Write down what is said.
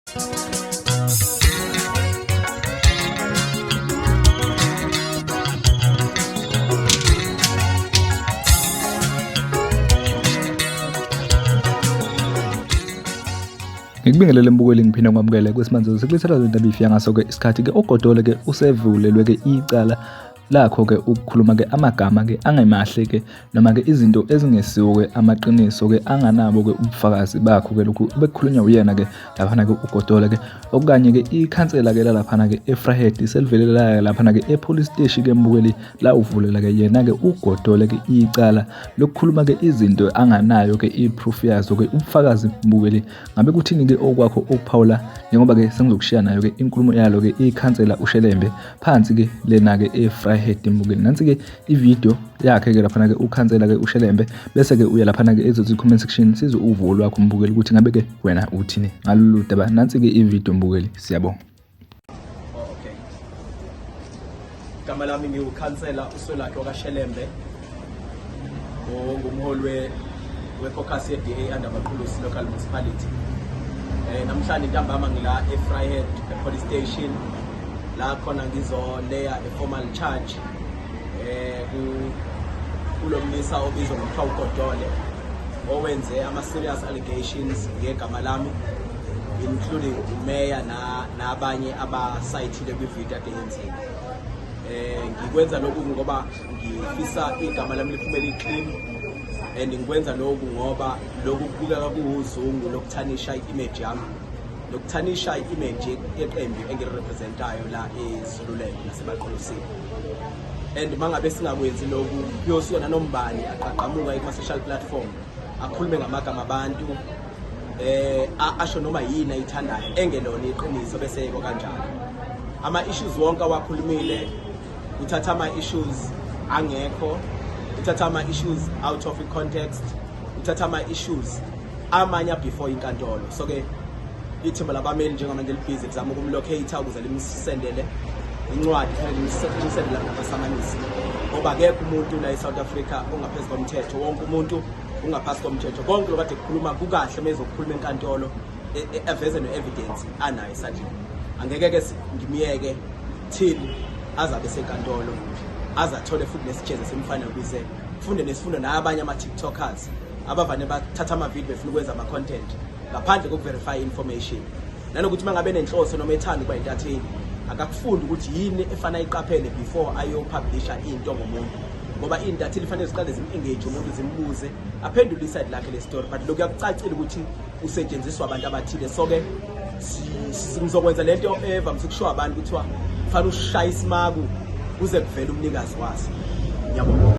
Ngikubingelele mbukeli, ngiphinde ngikwamukele kwesimanje sikulethela le ndaba ifika ngaso-ke isikhathi-ke. Ugodole-ke usevulelwe-ke icala lakho-ke ukukhuluma-ke amagama-ke angemahle-ke noma-ke izinto ezingesiwo-ke amaqiniso-ke anganabo-ke ubufakazi bakho-ke lokhu bekukhulunywa uyena-ke laphana-ke ugodole-ke. Okanye-ke ikhansela-ke lalaphana-ke eVryheid selivelele laya laphana-ke epolice steshi-ke mbukeli, la uvulela-ke yena-ke ugodole-ke icala lokukhuluma-ke izinto anganayo-ke i-proof yazo-ke ubufakazi mbukeli. Ngabe kuthini-ke okwakho ukuphawula njengoba-ke sengizokushiya nayo-ke inkulumo yalo-ke ikhansela uShelembe phansi-ke lena-ke eVryheid mbukeli. Nansi-ke ividiyo yakhe-ke laphana-ke ukhansela-ke uShelembe, bese-ke uya laphana-ke ezothi comment section sizwe uvo lwakho mbukeli ukuthi ngabe-ke wena uthini ngalolu daba. Nansi-ke ividiyo mbukeli, siyabonga. Oh, okay. Igama lami ngiwukhansela uSwelakhe wakaShelembe, ongumholi we-caucus ye-DA under Abaqulusi Local Municipality. Namhlanje ntambama ngila eVryheid police station, la khona ngizoleya a formal charge kulo mlisa obizwa ngokuthiwa uGodole, owenze ama-serious allegations ngegama lami, including umeya nabanye abasayithile kwividiyo ade yenzile. Ngikwenza lokhu ngoba ngifisa igama lami liphumele clean, and ngikwenza lokhu ngoba lokhu kubukeka kuwuzungu lokuthanisha i-image yami, nokuthanisha i-image yeqembu engilirepresentayo la eZululand naseBaqolosini. And mangabe singakwenzi lokhu, kuyosuka nanombani aqaqamuka kuma-social platform akhulume ngamagama abantu, asho noma yini ayithandayo engelona iqiniso, bese yeko kanjalo. Ama-issues wonke awakhulumile, uthatha ama-issues angekho, uthatha ama-issues out of context, uthatha ama-issues amanye before inkantolo. So-ke ithimba labameli njengamanje libhizi kuzama ukumlocate ukuze limsendele incwadi, kufanele limsendele namasamanisi, ngoba akekho umuntu la e-South Africa ongaphezu komthetho, wonke umuntu ungaphasi komthetho. Konke lokade kukhuluma kukahle uma ezokukhuluma enkantolo, aveze no-evidence anayo esandleni. Angeke-ke ngimyeke till azabe senkantolo, aze athole futhi nesijeze simfanele, ukuze kufunde nesifundo nabanye ama-tiktokers abavane bathatha amavidiyo befuna ukwenza ama-content ngaphandle kokuverify information, nanokuthi uma ngabe nenhloso noma ethanda ukuba intatheli, akakufundi ukuthi yini efana iqaphele before ayopublisha into ngomuntu, ngoba iy'ntatheli fanele ziqale zim-engage umuntu, zimbuze, aphendule iside lakhe le story. But lokhu kuyakucacile ukuthi usetshenziswa abantu abathile. So-ke ngizokwenza lento evamise ukushiwo abantu, kuthiwa kufanele ushaye isimaku kuze kuvele umnikazi waso. Ngiyabonga.